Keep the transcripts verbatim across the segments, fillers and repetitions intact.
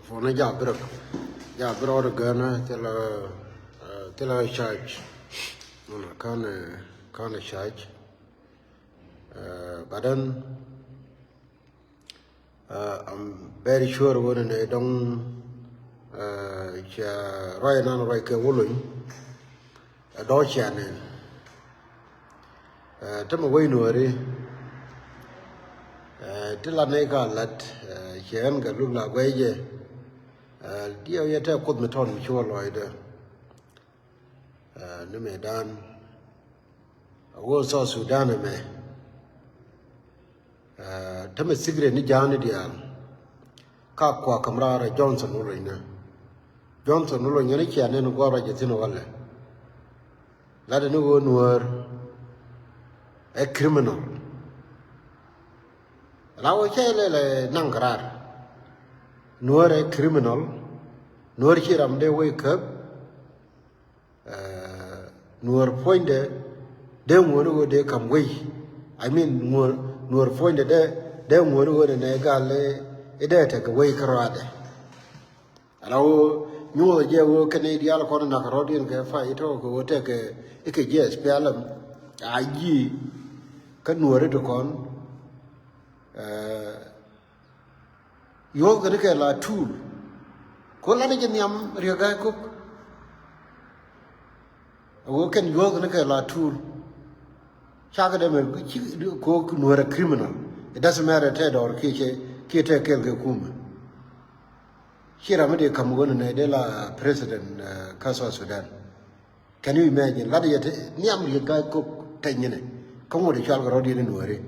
Phone ja birok. Ja birok de gana tela, eh, tela charge. Nuna kan, eh, kan charge. Eh, but then, eh, I'm very sure when they don't, eh, cha rɔy nan rɔy ke wulun. Ɛ dɔ̱ cianen. Ɛ, tämɛ wec nuɔ̱ɔ̱ri. Ɛ, ti lat nɛy ka lat, ɛ, ciɛ ɣän kɛ luk la guɛy jɛ. Ɛ, diɛw yɛ tɛ kuoth mi tɔn mi ci wä lɔcdä. Ɛ, ni mëëdan. A wä South Sudan ɛmɛ. Ɛ, tämɛ secret ni ja̱a̱ni diaal. Ka kua käm raar ɛ Johnson Wulony ni. Johnson Wulony ni ciɛ nɛn gua̱a̱r rɔ jɛ thi̱n walɛ. Latdɛ ni ɣöö Nuäär ɛ criminal. La wä cɛ lɛlɛ naŋ kɛ raar. Nuäär ɛ criminal. Nuäär ci ram dee wec käp. Ɛ, Nuäär puɔ̱nydɛ dee ŋuɔ̱ni ɣöö dee ka̱m wei. I mean, Nuäär, Nuäär puɔ̱nydɛ dee, dee ŋuɔ̱ni ɣöö nɛ nɛ gal i̱ dee tekɛ wei kärɔaadɛ. Ala ɣöö nyuɔ̱th jɛ ɣöö kɛn i̱ diaal kɔn nak rɔ̱diɛn kɛ pay tɔ̱ kɛ ɣöö tekɛ i̱ kɛ jiɛ S P L M. A ji̱ kä Nuääri ti kɔn. Ɛ, Yuɔ̱thkɛ ni kɛ la tuul. Ko lat ni jɛ nhiam Riek Gai Kok. A ɣöö kɛn yuɔ̱thkɛ ni kɛ la tuul. Cakɛ dee mɛ ci ko Nuäär ɛ criminal. It doesn't matter tɛ dɔɔr kiɛ cɛ kiɛ tɛ kɛɛl kɛ kumɛ. Ci ram mi dee ka̱m ɣöö ni nɛ dee la president, eh, kä South Sudan. Can you imagine? Lat yɛ te nhiam Riek Gai Kok te nyinɛ. Kä ŋot i̱ cual kɛ rɔ̱diɛn i̱ Nuääri.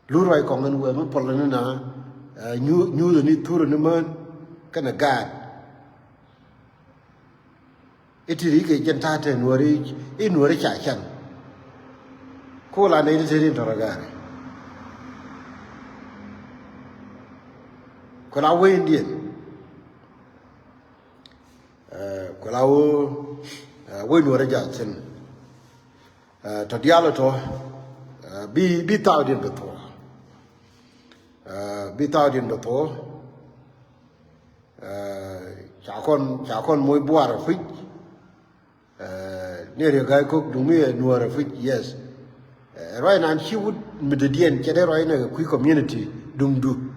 Lur ruac kɔŋ ɛn wee mi pɔl ni na, eh, nyu-, nyuuth ni thur ni män kɛnɛ gaat. I̱ ti ri kɛ jɛn ta̱a̱ te Nuääri, i̱ Nuääri ca can. Ku la nɛy ti te rin tɔrɔ gaari. Ku la wee Indian. Eh, ku la wee, eh, wee Nuääri jaathin. Eh, tɔ diaal tɔ, eh, bi, bi thaakdiɛn bɛ thuɔ̱k. Eh, bi thaakdiɛn bɛ thuɔ̱k. Eh, ca kɔn, ca kɔn moc buar ɛ puc. Eh, ni Riek Gai Kok duŋ mi ɛ Nuäär ɛ puc, yes. Eh, ruac nan ci wut mi dɔ̱diɛn cɛ dee ruac nɛ kɛ kui̱ community duŋdu.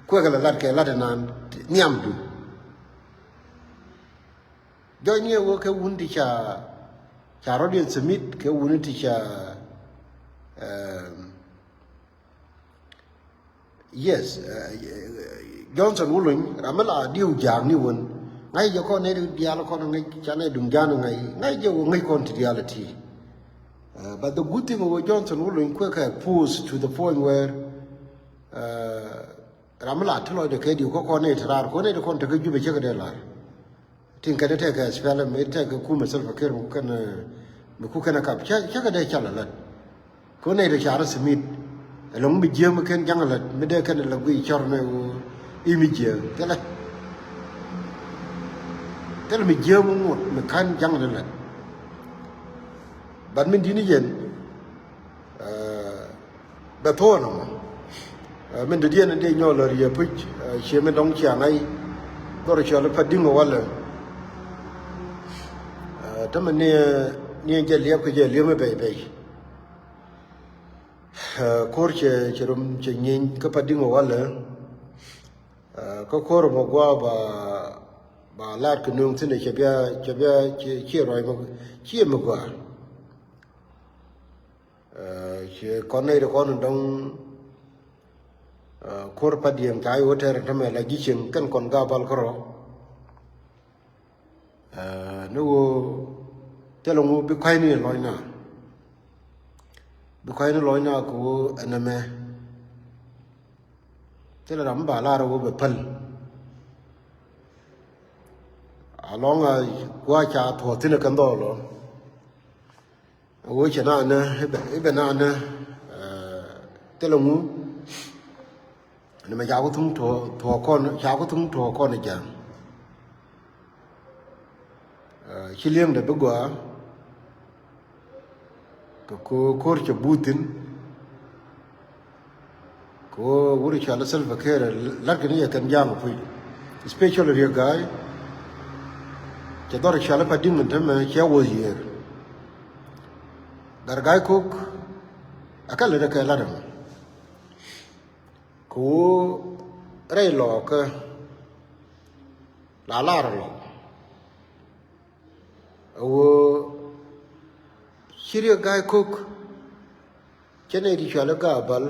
Kuɛ kɛ lɛ lat kɛ lat nan nhiamdu. Jɔc ni ɛ wee kɛ wun ti ca, ca rɔ̱diɛn submit kɛ wun ti ca, eh, yes, eh, Johnson Wulony ram mi la diw jaak ni wun. Ŋa̱c jɛ kɔn nɛy diaal kɔn ŋäc ca nɛy duŋ jaak ni ŋa̱c. Ŋa̱c jɛ wee ŋäc kɔn ti diaal ti. Eh, but the good thing wee Johnson Wulony kuɛ kɛ push to the point where, eh, ram mi la ti lɔcdɛ kɛ diw kä kɔn nɛy ti raar kɔn nɛy ti kɔn tekä Jubɛ cä kɛ dee lar. Tin kɛn tekɛ S P L M, tekɛ kumɛ Salva Kiir mi ku kɛn, mi ku kɛn kap. Cä, cä kɛ dee cal alät. Ko nɛy dee car Smith. Ɛlɔŋ mi jiäm kɛn jaŋ alät mi dee kɛn la guiy cɔr nɛ ɣöö i̱ mi jiäm. Thilɛ. Thilɛ mi jiäm ŋot mi ka̱n jaŋ alät. But min di̱t ni yɛn, eh, bɛ thuɔ̱ɔ̱n ɛmɔ. Eh, min dɔ̱diɛn in dee nyɔɔl ɛ riee puc, eh, cie min dɔ̱ŋ cia ŋa̱c. Dhɔr cɔl i̱ Padiŋ ɛ walɛ. Eh, tämɛ ni, ni jɛ liɛp kɛ jɛ liɛm i̱ bɛy bɛy. Eh, ko̱r cɛ, cɛ rom cɛ nyieeny kä Padiŋ ɛ walɛ. Eh, kä ko̱r ɛmɔ gua̱a̱ ba, ba lar kɛ nööŋ thi̱n ɛ cɛ bia, cɛ bia, cɛ, cɛ ruac mɔ, cɛ mi gua̱a̱. Eh, ci kɔn nɛy ti kɔn dɔ̱ŋ, eh, ko̱r Padiɛŋ ca i̱ wä tɛr tämɛ la ji̱ cieŋ kɛn kɔn Gabal kärɔ̱. Eh, ni ɣöö thilɛ ŋu bi kua̱cni lɔcna. Bi kua̱cni lɔcna kɛ ɣöö ɛn ɛmɛ. Thilɛ ram mi ba lar ɣöö bɛ päl. Alɔŋ a gua̱a̱ ca thuɔ̱ɔ̱th thi̱n ɛ kɛn dhɔɔl ɔ. Ɣöö cɛ na nä, i̱ bɛ, i̱ bɛ na nä, eh, thilɛ ŋu. Ni mɛ ca ku thuŋ tuɔɔk, tuɔɔk kɔn, ca ku thuŋ tuɔɔk kɔn ja̱a̱ŋ. Eh, ci li̱eŋdɛ bi gɔaa. Kɛ ko̱, ko̱r cɛ buth thi̱n. Kɛ ɣöö wut cɔal i̱ Salva Kiir la̱t kɛn i̱ yɛ kɛn ja̱a̱ŋ puc, especially Riek Gai. Cɛ dhɔr cɔal i̱ Padiŋ ɛn tämɛ cɛ wä yiëër. Gat Gai Kok ɛ kɛ lät ɛ kɛ la̱t ɛmɔ. Kɛ ɣöö rɛy lɔɔkä la lar lɔ. Ɛ ɣöö ci Riek Gai Kok cɛ nɛy ti cɔal i̱ Gabal,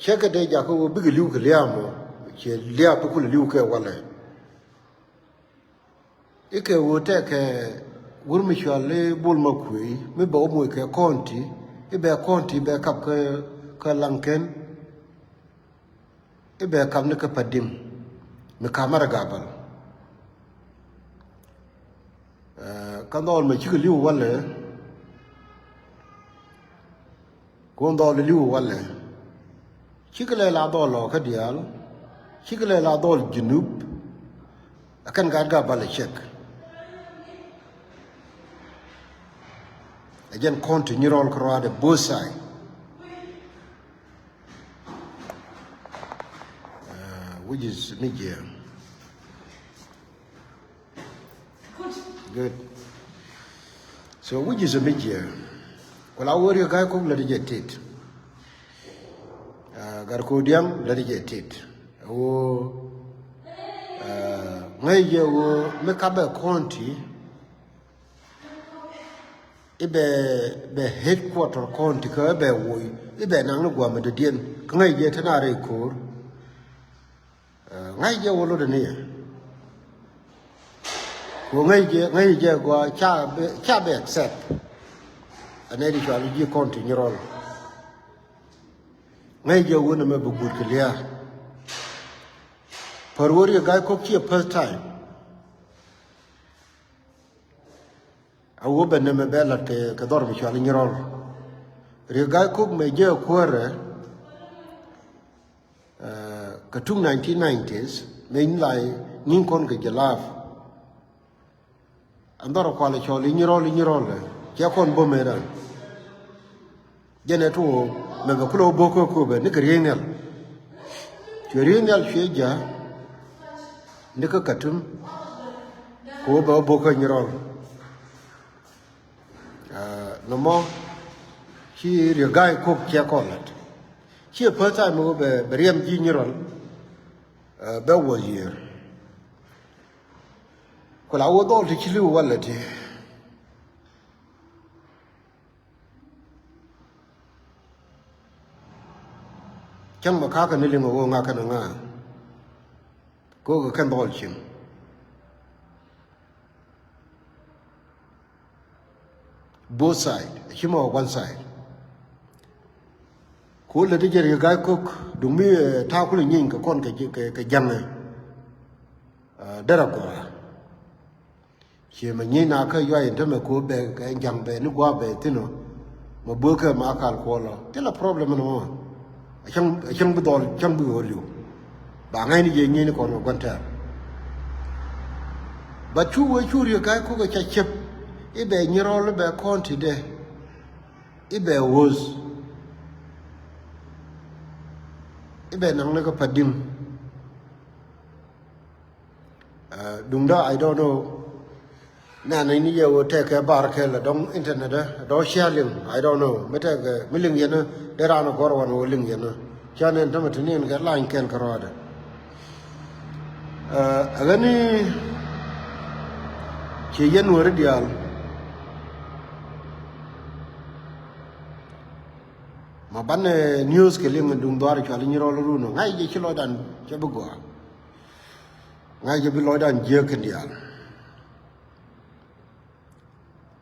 cɛ kɛ dee jakä ɣöö bikɛ li̱w kɛ lia̱a̱ mɔ, ciɛ lia̱a̱ bi kulɛ li̱w kɛ walɛ. I̱ kɛ ɣöö tɛkɛ wur mi cɔal i̱ Bol Makuëë mi bɛ wä moc kɛ county, i̱ bɛ county bɛ kap kä, kä Laŋkɛn, i̱ bɛ kap ni kä Padiŋ mi kap mɛ rɛ Gabal. Kä dhɔl mɛ cikɛ li̱w walɛ, kun dhɔl li̱w walɛ. Cikɛ lɛ la dhɔl lɔkä diaal, cikɛ lɛ la dhɔl Junub. Ɛ kɛn gat Gabal ɛ cɛk. Ɛ jɛn county Nyirol kɛ ruaadɛ both side. Which is mi jiɛ. Good. So which is a mi jiɛ. Kula wä Riek Gai Kok lät jɛ tit. Gat Kodiaŋ lät jɛ tit. Wä ŋäc jɛ wä mi kapɛ county. I̱ bɛ, bɛ headquarter county kä i̱ bɛ woc i̱ bɛ naŋ ni gua̱a̱mɛ dɔ̱diɛn kä ŋäc jɛ te na rɛy ko̱o̱r. Ŋäc jɛ wä lotdɛ ni yɛ. Kɛ ŋäc jɛ, ŋäc jɛ gɔaa ca bɛ, ca bɛ accept. Anɛ di cɔal ji̱ county Nyirol. Ŋäc jɛ wä ni mɛ bi guut kɛ lia̱a̱. Pär wä Riek Gai Kok ciɛ first time. A wä bɛ nɛmɛ bɛ lat kɛ, kɛ dhɔr mi cɔal i̱ Nyirol. Riek Gai Kok mɛ jɛ kuäärɛ kɛ tuk nineteen nineties mɛ in lai ni̱n kɔn kɛ jɛ laap. An dhɔr kual cɔl i̱ Nyirol, i̱ Nyirol cɛ kɔn bä mɛ ran. Jɛn ɛ tuɔɔk mɛ bɛ kulɛ wä bo̱k kä Köpɛ ni kɛ Riek Nhial. Cuɛ Riek Nhial cuɛ ja̱ ni kä Katum kɛ wä bɛ wä bo̱k kä Nyirol. Nɔmɔ ci Riek Gai Kok cɛ kɔn lat. Ci ɛ first time wä bɛ, bɛ riɛm ji̱ Nyirol bɛ wä yiër. Ku la wä dhɔl ti ci li̱w walɛ ti. Cäŋ mɛ ka̱kä ni liŋ a ɣöö ŋa̱kä ni ŋa̱. Kɛ ɣöö kɛ kɛn dhɔl cieŋ. Both side, a ci mɔ one side. Ku lät jɛ Riek Gai Kok duŋ mi ta̱a̱ kulɛ nyieeny kɛ kɔn kɛ, kɛ, kɛ ja̱ŋɛ. Derɛ gɔaa. Ciɛ mɛ nyiec na kä yuay in tämɛ ko̱ bɛ kɛ ja̱ŋ bɛ ni gua̱a̱ bɛ thi̱n ɔ. Mɛ bo̱o̱kɛ ma kal kuɔl ɔ thilɛ problem in mɔ. Cäŋ, cäŋ bi dhɔl, cäŋ bi ɣöö li̱w. Ba ŋäcni jɛ nyiecni kɔn kɛ gua̱n tɛɛr. But cu wee cu Riek Gai Kok ɛ ca cep i̱ bɛ Nyirol i̱ bɛ kɔn ti dee i̱ bɛ ɣööth i̱ bɛ naŋni kä Padiŋ. Duŋdä, I don't know. Nɛn ni yɛ wä tɛkɛ bar kɛ la dɔŋ internet dä dɔŋ sharing, I don't know. Mi tɛkɛ mi liŋ yɛn dee ran gɔr wan wä liŋ yɛn. Ca nɛn tämɛ ti ni kɛ lany kɛn kɛ rɔɔdɛ. Ɛ ɣän ni ci yɛn wä ri diaal. Ma banɛ news kɛ liŋ duŋ dhɔar cual Nyirol run ŋa̱c jɛ ci lɔcdan cɛ bi gɔaa. Ŋa̱c jɛ bi lɔcdan jiäk kɛn diaal.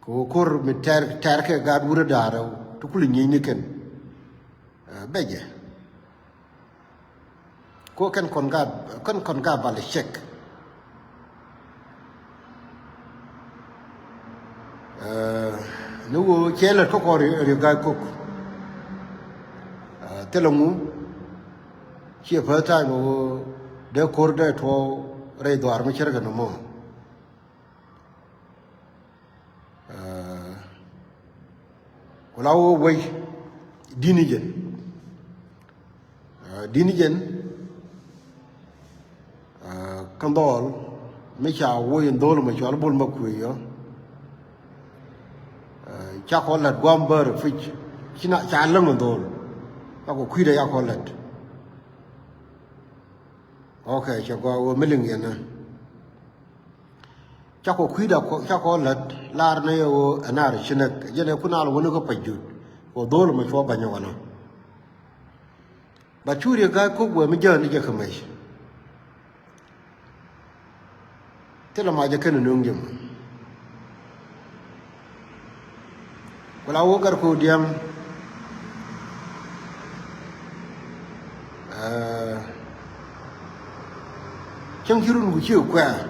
Kɛ ɣöö ko̱r mi tɛr, tɛr kɛ gaat wurɛ da̱a̱r rɛw ti kulɛ nyiecni kɛn. Bɛ jɛ. Ko kɛn kɔn gaat, kɛn kɔn gaat bal cɛk. Ni ɣöö cɛ lät kä kɔn Riek Gai Kok. Thilɛ ŋu ciɛ first time ɣöö dee ko̱r dee tuɔɔk rɛy dhɔaar mi cärkɛ nɔmɔ. Ku la wä wec Di̱t ni jɛn. Aa, di̱t ni jɛn. Aa, kä dhɔl mi ca woc in dho̱l mɛ cɔal Bol Makuei ɔ. Aa, cakɔ la̱t gua̱a̱m bäär ɛ puc. Ci na ca läŋ in dho̱l. Cakɔ kui̱dɛ cakɔ la̱t. Ok, cɛ gɔaa ɣöö mi liŋ yɛn ɛ. Cakɔ kui̱da, cakɔ la̱t lar ni ɣöö ɛ nar ci näk, jɛn ɛ kun a lɛ wäni kä Pajut. Kɛ dho̱l mɛ cuɔ bäny ɣɔnɔ. Ba cu Riek Gai Kok wee mi jäär ni jɛ kä mec. Thilɛ mac ɛ kɛn nööŋ jɛ mɔ. Ku la wä Gatkuɔk Diaŋ. Aa, cäŋ ci run ku ci kuɛ̈ɛ̈.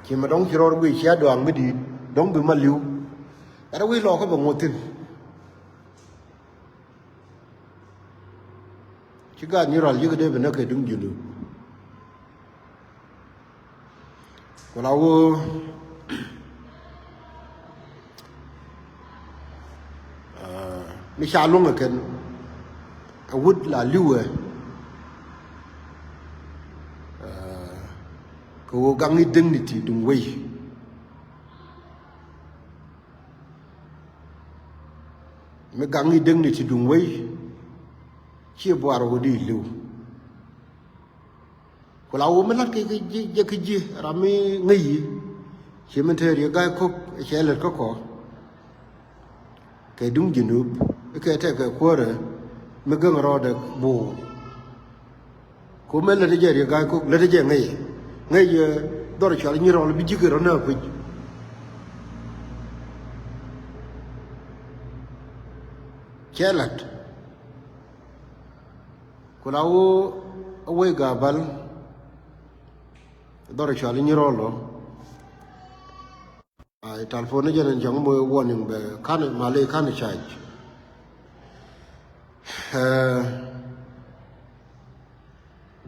Ci mɛ dɔ̱ŋ ci rɔɔr guic cia duaŋ mi di̱i̱t dɔ̱ŋ bi ma li̱w. Gat wi̱i̱ lɔɔkä bɛ ŋuɔth thi̱n. Ci gaat ni rɔal yik dee bi näk kɛ duŋ Junub. Ku la wä, aa, mi ca luäŋ ɛ kɛn ɛ wut la li̱wɛ, aa, kɛ ɣöö gakni dignity duŋ wei. Mi gakni dignity duŋ wei, ci buar wä di li̱w. Ku la wä mi la̱t kɛ kɛ ji̱, jɛ kɛ ji̱ ram mi ŋäc yi. Ci min te Riek Gai Kok cɛ lät kä kɔ. Kɛ duŋ Junub, ikɛ tɛk kɛ kuäärä mi gäŋ rɔɔdɛ buur. Ku mɛ lät jɛ Riek Gai Kok, lät jɛ ŋäc. Ŋäc, ɛ, dhɔr cual nyi rɔl bi ji̱ kɛ rɔ nääk kui̱c. Cɛ la̱t. Ku la wä a wec Gabal, dhɔr cual nyi rɔl ɔ. Ai, telephone ni jɛn ɛn cäŋ mɔ warning bɛ kan mali kan charge. Ɛ,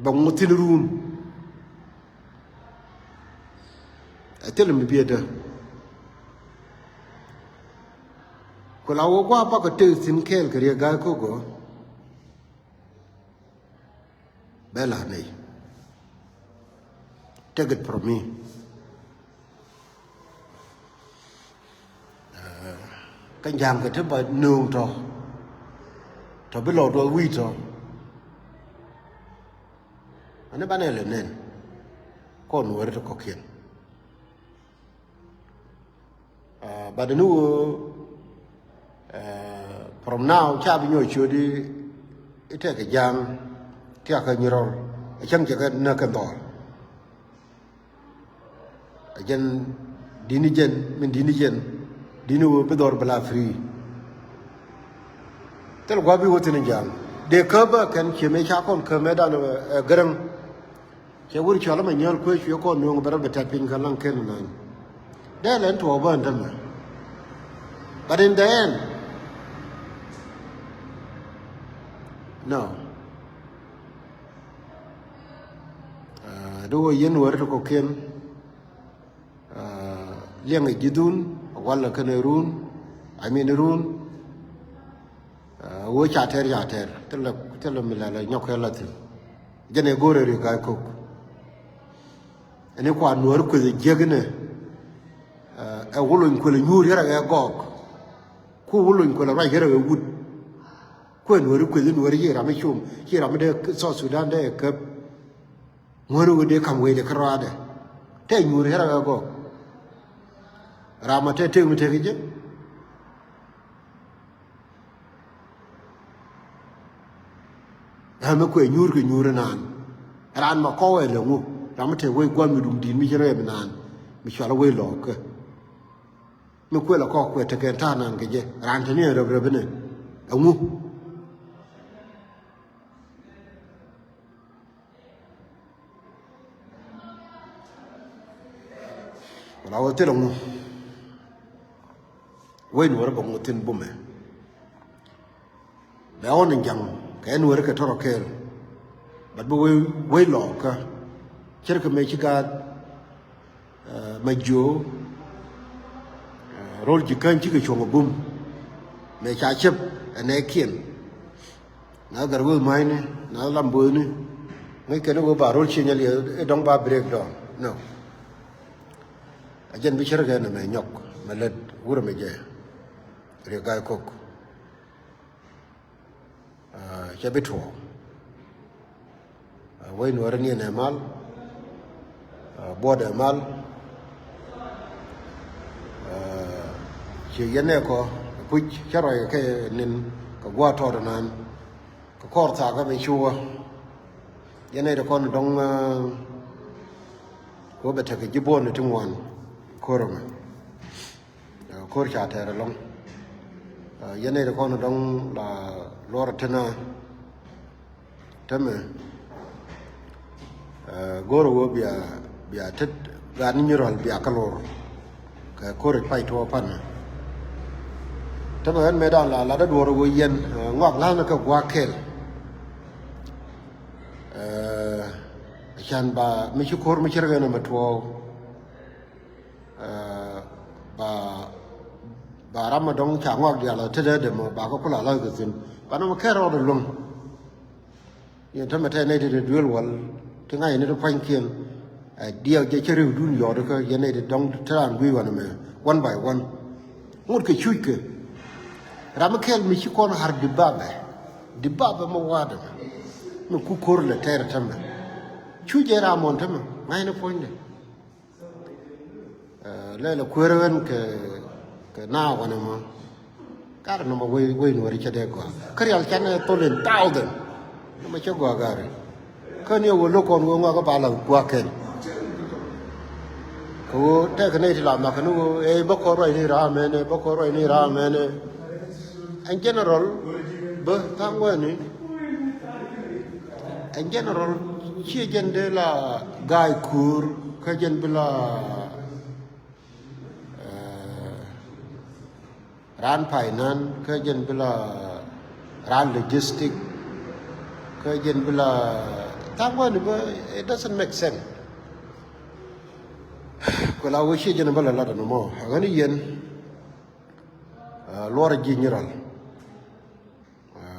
bɛ ŋuɔth thi̱n run. Ɛ thilɛ mi biɛtdä. Ku la wä gua̱a̱ bakɔ tek thi̱n kɛɛl kɛ Riek Gai Kok ɔ. Bɛ la̱t nɛy. Take it from me. Ɛ, kä ja̱a̱ŋ kɛ ti ba nööŋ tɔ. Tɔ bi lɔɔk duɔth wi̱i̱ tɔ. Ani banɛ lɛ nɛn. Kɔn weri ti kɔ̱kiɛn. Aa, but ni ɣöö, aa, from now ca bi nyɔk ciöt i̱, i̱ tɛkɛ ja̱a̱ŋ, tiakä nyi rɔl, ɛ cäŋ cɛ kɛ näk kɛ dhɔr. Ɛ jɛn di̱t ni jɛn, min di̱t ni jɛn, di̱t ni ɣöö bi dhɔr bi la free. Thil gua̱a̱p bi wä thi̱n ja̱a̱ŋ. Dee käp bä kɛn cië mëë ca kɔn käp mëë dan, ɛ, Gäräŋ. Cɛ wur cɔl mɛ nyɔl kuec cuɛ kɔn nuɔ̱ŋ bɛ rɔ bɛ tɛt piny kä laŋ ken nan. Dee lɛn tuɔɔk bä ɛn tämɛ. But in the end, no. Aa, di wä yɛn wär ti kɔ̱kiɛn. Aa, liɛŋ ji̱ dhun, walɛ kɛn run, I mean run. Aa, wä ca tɛr ca tɛr, thilɛ, thilɛ mi lɛlɛ nyɔk kɛ la thi̱n. Jɛn ɛ go̱o̱rɛ Riek Gai Kok. Ɛn i̱ kua nuɔ̱ɔ̱ri kueth jiäk inɛ, aa, ɛ wä lony kuël nyuur yärɛ ɛ gɔɔk. Ku wä lony kuël ruac yärɛ ɛ wut. Kuɛ nuɔ̱ɔ̱ri kueth nuɔ̱ɔ̱ri ci ram mi com, ci ram mi dee South Sudan dee ɛ käp. Ŋuäri wä dee ka̱m wecdɛ kärɔaadɛ. Tɛ nyuur yärɛ ɛ gɔɔk. Ram ma tɛ tëk mi tëk jɛ. Ram mi kuɛ nyuur kɛ nyuur inan. Ran ma kɔwɛ lɛ ŋu. Ram mi tɛ wec guam mi duŋ di̱i̱t mi ci rɛm inan. Mi cual wec lɔɔkä. Mi kuɛ lɛ kɔk kuɛ tekɛ ta̱a̱ nan kɛ jɛ. Ran te ni ɛ rɛp rɛp inɛ. Ɛŋu. Wala wä thilɛ ŋu. Wec nuɔrä bä ŋu thi̱n bumɛ. Bɛ ɣɔn in ja̱ŋ kɛ nuɔrä kɛ tɔrɔ kɛɛl. But bä wec, wec lɔɔkä. Cär kɛ mëë ci gaat, ɛ, ma jiöö, ɛ, ro̱l ji̱ käny cikɛ cuɔ̱ŋ ɛ bum. Mëë ca cäp ɛ nɛɛkiɛn. Na gat wee ma̱a̱cni, na lam bo̱o̱thni, ŋäc kɛn wee ba ro̱l cieŋ a liɛth i̱ dɔ̱ŋ ba break down. No. A jɛn bi cärkɛ nɛmɛ nyɔk mɛ lät wurɛ mɛ jɛ. Riek Gai Kok. Cɛ bi tuɔɔk. Wec Nuäärä ni ɛn ɛ mal. Buɔt ɛ mal. Ciɛ yɛn ɛ kɔ puc cä ruac kɛ nin kɛ gua̱a̱th tɔɔt ɛnan. Kɛ kɔr thakä mi cuwä. Yɛn ɛ ti kɔn dɔ̱ŋ. Kɛ wä bɛ tekɛ ji̱ buɔ̱n ti ŋuan ko̱r ɛmɛ. Ko̱r ca tɛɛr ɛlɔ̱ŋ. Yɛn nɛy ti kɔn dɔ̱ŋ la luɔr tena. Tämɛ go̱r wee bia bia tet gat ni nyirɔl bia kä lor. Kɛ ko̱r i̱ pay tuɔ pan. Tämɛ ɣän mëë da̱a̱n la lat duɔr wee yɛn ŋɔak la̱th ni kɛ gua̱a̱k kɛl. Can ba mi ci ko̱r mi cir ɣän ɛmɛ tuɔɔk. Ba ba ram ma dɔ̱ŋ ca ŋɔak diaal a tetdä dee mɔ ba kä kula la̱th kɛ thi̱n ba nɔmɔ kɛn rɔɔdɛ luäŋ. Yɛn tämɛ tɛn nɛy ti te duëël wal ti ŋa̱c ni ti pua̱nykiɛn. Diɛw jɛ cä riwdun yɔɔt kä yɛn nɛy ti dɔ̱ŋ te raan gui̱i̱ wanɛ mɛ one by one. Ŋot kɛ cuc kɛ ram mi kɛl mi ci kɔn har dibabɛ dibabɛ mɔ waatɛ mɛ mi ku ko̱r lɛ tɛɛr tämɛ. Cuc jɛ ram mɔn tämɛ ŋa̱c ni puɔ̱nydɛ. Lɛl a kueer ɣän kɛ kɛ naa wanɛ mɔ. Kar nɔmɔ wei wei Nuäri cɛ dee gɔaa kä rial canɛ thol in thousand. Nɔmɔ cɛ gɔaa gari. Kä ni a wä lo̱k kɔn wä ŋɔak kä ba la guak kɛn. Kɛ wä tɛk nɛy ti la mak ni wä ɛ bä kɔn ruac ni raa mɛnɛ bä kɔn ruac ni raa mɛnɛ. Ɛn general bä tha̱a̱ŋ wɛni. Ɛn general ciɛ jɛn dee la ga̱a̱c kuur kä jɛn bi la raan finance kä jɛn bi la raan logistic kä jɛn bi la tha̱a̱ŋ wɛni bä. It doesn't make sense. Kula wä ciɛ jɛn bä la lat ɛn mɔ a ɣän i̱ yɛn. Luɔr ji̱ nyiral.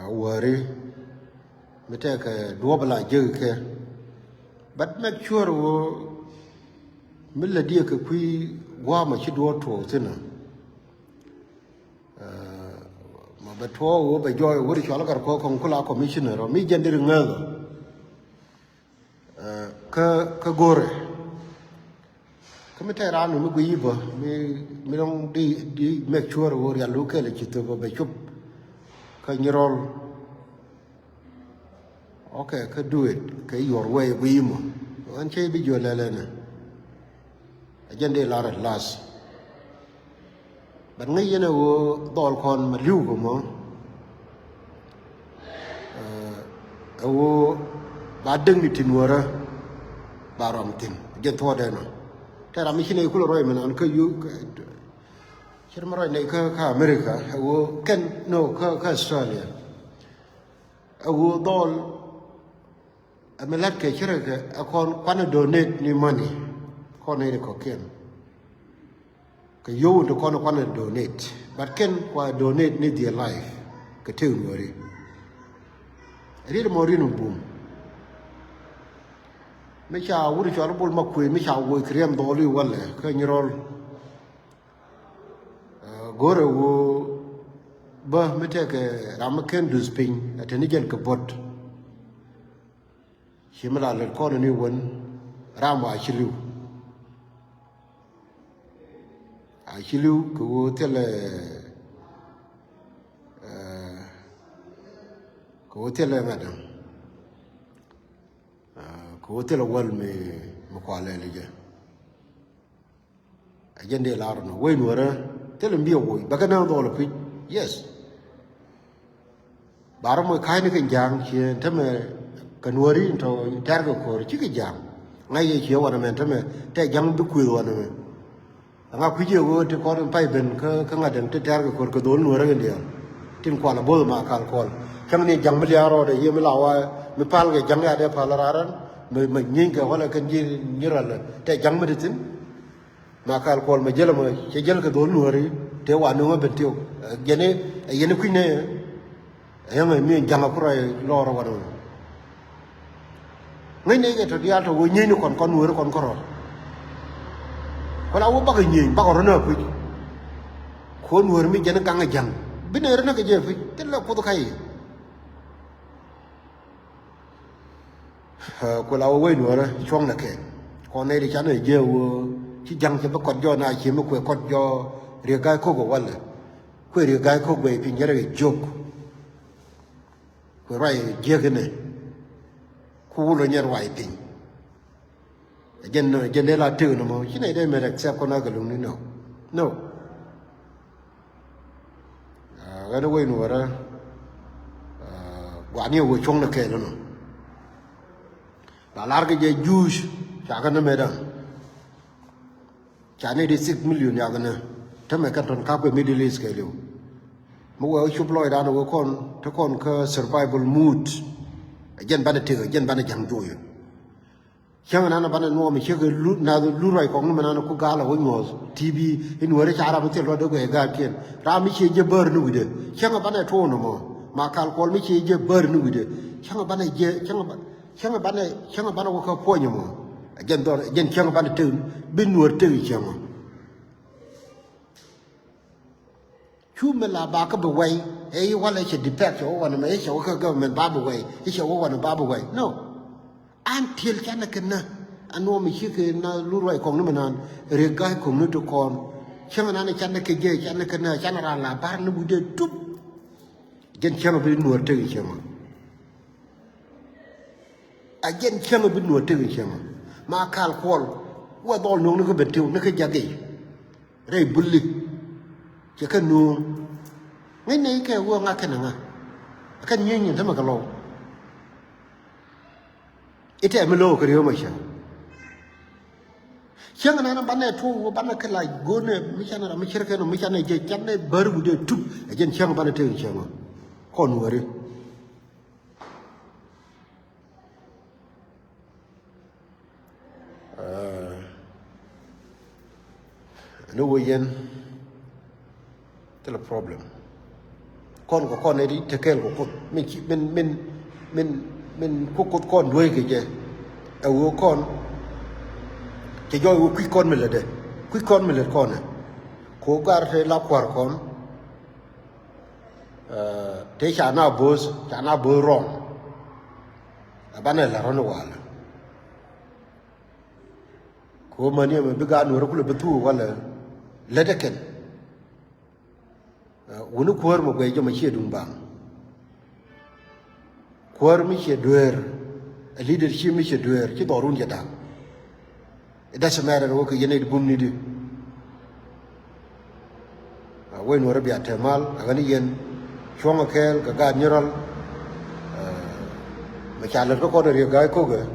Wäri mi tɛkɛ duɔ̱ɔ̱p la jek kɛ. But make sure wä mi lät diɛ kɛ kui̱ gua̱a̱mɔ ci duɔ̱ɔ̱p tuɔɔk thi̱n. Ma bɛ tuɔɔk wä bɛ jɔɔy wä ri cual kar kɔ kɔŋ kula commissioner ɔ mi jɛn diri ŋääth ɔ. Kä kä go̱rɛ kä mi tɛk raan mi guiy i̱ bä mi mi dɔ̱ŋ di di make sure wä rial wä kɛl ci thop bɛ cop. Kä nyirɔl. Okay, kä do it kɛ your way guiy i̱ mɔ. Ɣän cä i̱ bi jiö lɛlɛ nɛ. A jɛn di lar at last. But ŋäc yɛn ɛ ɣöö dhɔl kɔn ma li̱w kɛ mɔ. Ɛ ɣöö ba däkni ti Nuäärä ba rɔm thi̱n jɛ thuɔɔdɛ nɔ. Tɛ ram mi ci nɛy kulɛ ruac mi nan kä yu cir mi ruac nɛy kä kä America ɛ ɣöö kɛn nɔ kä kä Australia. Ɛ ɣöö dhɔl Ɛ mi la̱t kɛ cärkɛ ɛ kɔn kuanɛ donate ni money. Kɔn nɛy ti kɔ̱kiɛn kɛ yio̱w ti kɔn kuanɛ donate. But kɛn kua donate ni their life kɛ tëë Nuääri. Riet mɔ riet mi bum. Mi ca wut cɔl bul ma kuëë mi ca woc kɛ riɛm dhɔɔl i̱ walɛ kä nyirɔl. Go̱rɛ ɣöö bä mi tɛkɛ ram mi ken duth piny a te ni jɛn kɛ buɔ̱t. Ci mi la lät kɔn ni wän ram wa ci li̱w. A ci li̱w kɛ ɣöö thilɛ kɛ ɣöö thilɛ ŋa̱t. Kɛ ɣöö thilɛ wäl mi mi kualɛ li jɛ. A jɛn dee lar nɔ wec Nuäärä thilɛ mi bi a woc bɛ kɛ nääŋ dhɔl a pi̱c. Yes. Ba rɔ moc ka̱cni kɛ ja̱a̱ŋ ciɛ tämɛ kɛ Nuääri tɔ tɛ̈r kɛ ko̱r cikɛ ja̱a̱ŋ. Ŋa̱c yɛ ciɛ wanɛ mɛn tämɛ tɛ ja̱ŋ bi kuëth wanɛ mɛ. Ɛŋa kui̱c yɛ ɣöö ti kɔn in pay ben kä kä ŋa̱t dɛŋ ti tɛ̈r kɛ ko̱r kɛ dhol Nuäärä kɛn diaal. Tin kual a bo̱th ma kal kuɔl cäŋ ni ja̱ŋ mi lia̱a̱ rɔɔdɛ yiëë mi la wa mi pal kɛ ja̱ŋ ya dee pal raran. Mi mi nyieeny kɛ walɛ kɛn ji̱ nyi ralɛ tɛ ja̱ŋ mi ti thi̱n. Ma kal kuɔl mɛ jäl ɛmɔ cɛ jäl kɛ dhol Nuääri tëë wa nuŋä ben tiw. Jɛn i̱ ɛ yɛn i̱ kui̱nɛ. Ɛ yäŋ ɛ mi ja̱ŋ a ku ruac lɔɔr ɛ wanɛ wanɛ. Ŋäcnɛ jɛ tɔ diaal tɔ wee nyieeny ni kɔn, kɔn weri kɔn kärɔ̱. Ku la wä bakɛ nyieeny, bakɛ rɔ̱ nä kui̱c. Kɔn weri mi jɛn gaŋ ɛ ja̱ŋ. Bi nɛ rɔ̱ nä kɛ jɛ pi̱c, thilɛ Kuoth kä i̱. Ku la wä wec nuɔrä cuɔ̱ŋnɛ kɛ. Kɔn nɛy ti canɛ jiɛ wä ci ja̱ŋ cɛ bi kɔt jɔɔk na ci mi kuɛ kɔt jɔɔk Riek Gai Kok ɛ walɛ. Kuɛ Riek Gai Kok bɛ piny jɛ rɛ kɛ jiök. Kuɛ ruac jiäk inɛ. Ku wulɛ nyɛ ruac piny. Jɛn, jɛn dee la tëk ni mɔ ci nɛy dee mɛ rɛ accept kɔn a kɛ luŋni nɔ. Nɔ. Ɣän wec nuɔrä gua̱a̱r ni ɛ wä cuɔ̱ŋ ni kɛɛl inɔ. La lar kɛ jɛ juuc ca kɛ ni mɛ da̱ŋ. Ca ni di six million ya kɛ ni tämɛ kɛn tɔn kap kɛ Middle East kɛɛliw. Mi wee wä cup lɔcdan wä kɔn te kɔn kä survival mood. Ɛ jɛn banɛ tëk, ɛ jɛn banɛ ja̱ŋ joyɛ. Cäŋ nan banɛ nuɔɔm cä kɛ lut, nath lut ruac kɔŋ ni mɛ nan ku gal a wä nyuɔth T V in weri ca ram mi thil luɔt dee guɛc gaatkiɛn. Ram mi cie jiɛ bär ni wi̱dɛ. Cäŋ banɛ tuɔɔk nɔmɔ. Ma kal kuɔl mi cie jiɛ bär ni wi̱dɛ. Cäŋ banɛ jiɛ, cäŋ ba, cäŋ banɛ, cäŋ banɛ wä kä puɔ̱ny mɔ. Jɛn dhɔr, jɛn cäŋ banɛ tek, bi nuɔr tek cäŋ mɔ. Cu mi la ba kä bi wɛy, ɛ i̱ walɛ cɛ defect cɛ wä wanɛ mɛ, i̱ cɛ wä kä government ba bi wɛy, i̱ cɛ wä wanɛ ba bi wɛy. No. An tiel canɛ kɛ nä, an wä mi ci kɛ nä lu ruac kɔŋ ni mi nan, Riek Gai Kok ni ti kɔn. Cäŋ nan canɛ kɛ jɛ, canɛ kɛ nä, canɛ ran la bar ni wi̱dɛ tup. Jɛn cäŋ bi nuɔr tek cäŋ. A jɛn cäŋ bi nuɔr tek cäŋ. Ma kal kuɔl, wä dhɔl nuɔŋ ni kä ben tiw, ni kä jagic. Rɛy buli cɛ kɛ nuɔ̱ɔ̱ŋ. Ŋäcnɛ ikɛ wä ŋa kɛnɛ ŋa. Kɛn nyieeny nyin tämɛ kɛ lɔw. Itɛ mi lo̱o̱ kɛ ri̱ew mɛ cä. Cäŋ nɛn banɛ tuɔk wä banɛ kɛ la go̱o̱nɛ mi canɛ ram mi cär kɛn mi canɛ jɛ canɛ bär wi̱dɛ tup. Ɛ jɛn cäŋ banɛ tëë cäŋ. Kɔn wääri. Ni wee yɛn thilɛ problem. Kɔn kɛ kɔn nɛy ti te kɛɛl kɛ Kuoth min ci, min, min, min, min ku Kuoth kɔn dueec kɛ jɛ. Ɛ wee kɔn cɛ jɔɔc wee kui̱c kɔn mi lätdɛ, kui̱c kɔn mi lät kɔn ɛ. Kɛ wee gar te la kua̱r kɔn. Te ca na bo̱o̱th, ca na bo̱o̱th rɔɔm. Ɛ banɛ la rɔ̱n walɛ. Kɛ ɣöö mäni ɛmɛ bi gaat nuɔ̱ɔ̱rä kulɛ bi thuk walɛ. Lätdɛ kɛn. Wuni kuäär mɛ guɛc jɔmɛ ciɛ duŋ baŋ. Kuäär mi ciɛ dueer, ɛ leadership mi ciɛ dueer ci dhɔrun cɛ da̱ŋ. It doesn't matter wä kɛ yɛn it bum ni di. Wec nuɔrä bia tɛmal a ɣän yɛn cuɔ̱ŋ a kɛɛl kɛ gaat nyirɔl. Mɛ ca lät kä kɔn Riek Gai Kok ɛ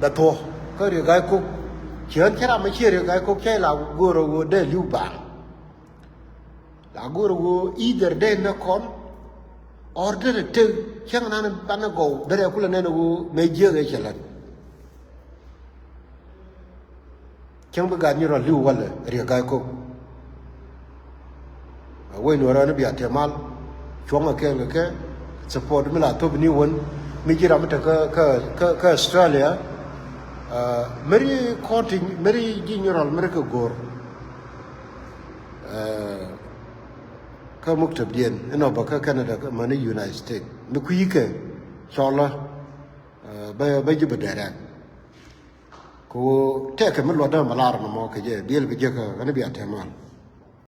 bɛ thuɔ̱k kä Riek Gai Kok. Ci ɣän cä ram mɛ ciɛ Riek Gai Kok cä la go̱o̱r a ɣöö dee li̱w baŋ. La go̱o̱r ɣöö either dee näk kɔn or derɛ tek cäŋ nan banɛ gɔw derɛ kulɛ nɛn ɣöö mɛ jiäk ɛ cɛ lät. Cäŋ bi gaat nyirɔl li̱w walɛ Riek Gai Kok. Wec nuɔrä ni bia tɛmal cuɔ̱ŋ ɛ kɛɛl kɛ kɛ support mi la thop ni wän mi ji̱ ram mi te kä, kä, kä, kä Australia. Meri kɔn ti meri ji̱ nyirɔl meri kɛ go̱o̱r. Kä muktab diɛn inɔ bä kä Canada kä mäni United States mi kui̱ kɛ cɔlä. Bä, bä ji̱ bä direct. Kɛ ɣöö tɛkɛ mi luɔtdä mɛ lar nɔmɔ kɛ jɛ biɛl bi jek kä ɣän bia tɛmal.